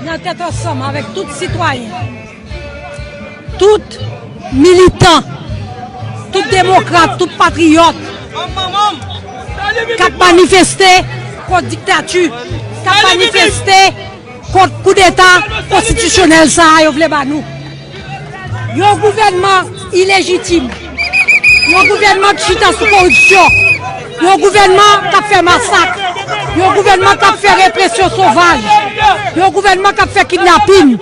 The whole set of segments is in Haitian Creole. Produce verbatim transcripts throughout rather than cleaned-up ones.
Nan tèt ansanm avèk tout sitwayen, tout militan, tout demokrat, tout patriyòt k ap manifeste kont diktati, k ap manifeste kont koudeta konstitisyonèl sa a yo vle ba nou. Yon gouvènman ilejitim, yon gouvènman ki chita sou koripsyon, yon gouvènman k ap fè masak, yon gouvènman k ap fè represyon sovaj, yon gouvènman k ap fè kidnapin,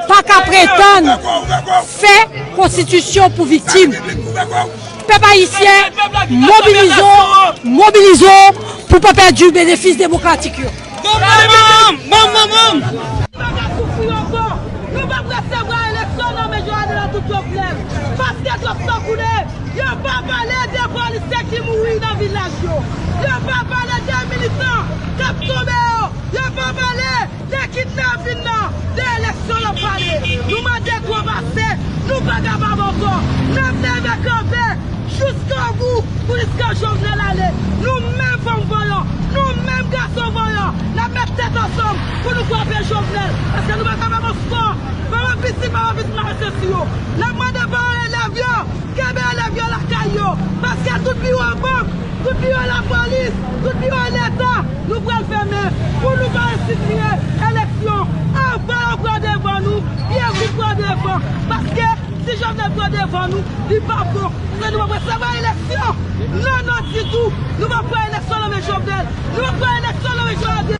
pa ka pretann fè konstitisyon pou viktim. Pèp ayisyen, mobilize w, mobilize w pou pa pèdi benefis demokratik yo. Bam, bam, bam! Bam, bam, bam! Nou pa ka soufri ankò. Nou p ap resevwa eleksyon nan men Jovenel ak tout Jovenel. Paske twòp san koule. Yo pa pale de polisye ki mouri nan vilaj yo. Yo pa pale de militan k ap tonbe yo. Yo pa pale de kidnapin nan, de eleksyon yo pale. Nou mande twòp ase, nou pa kapab ankò. N ap leve kanpe jiskobou pou jiska Jovenel ale. Nou menm fanm vanyan, nou menm gason vanyan, n ap met tèt ansanm pou nou frape Jovenel. Paske nou pa kapab ankò. Manman pitit, manman pitit n ap sesi yo. N ap mande paran elèv yo, kenbe elèv yo lakay yo. Paske tout biwo bank, tout biwo lapolis, tout biwo leta, nou pral fèmen pou nou pa ensipiye eleksyon. Anvan yo pran devan nou, byen vit pran devan. Paske si Jovenel pran devan nou, li pa bon. Se nou p ap resevwa eleksyon. Non, non, ditou. Nou p ap pran eleksyon nan men Jovenel. Nou p ap pran eleksyon nan men Jovenel.